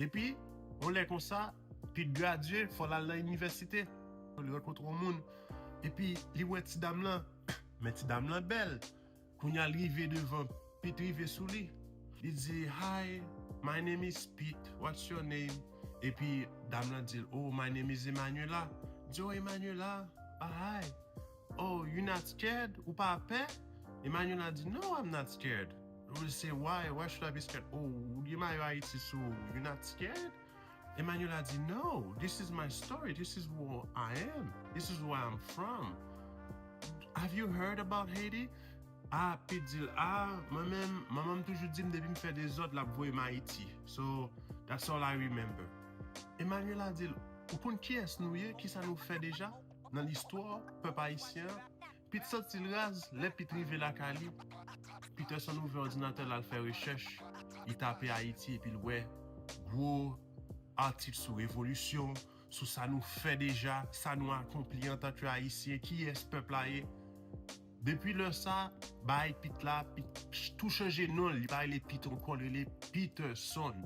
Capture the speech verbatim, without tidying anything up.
Epi, yon lè konsa, Pete gradye, fò l al nan inivèsite. Li rankontre yon moun. Epi, li wè ti dam lan. Men ti dam lan bèl. Kounye a, l rive devan, Pete rive sou li. Li di, "Hi, my name is Pete. What's your name?" Epi, dam lan di l, "Oh, my name is Emanuela." Di, "Oh, Emanuela, ah, hi. Oh, you not scared? Ou pa pè?" Emanuela di, "No, I'm not scared." Li se, "Why? Why should I be scared?" "Oh, ou gen mayo Ayiti sou ou. You not scared?" Emanuela di, "No, this is my story. This is who I am. This is where I'm from. Have you heard about Haiti?" Ah, Pete di l, "Ah, mwen menm, manman m toujou di m depi m fè dezòd, l ap voye m Ayiti. So, that's all I remember." Emanuela di l, "Ou konn kiyès nou ye? Kisa nou fè deja nan listwa pèp ayisyen an?" Pete santi l raz, lè Pete rive lakay li. Peterson ouvè òdinatè l, al fè rechèch. Li tape Ayiti, epi l wè gwo atik sou revolisyon, sou sa nou fè deja, sa nou akonpli antanke Ayisyen, kiyès pèp la ye. Depi lè sa, bagay Pete la, Pete tou chanje non l, li pa rele Pete ankò, li rele Peterson.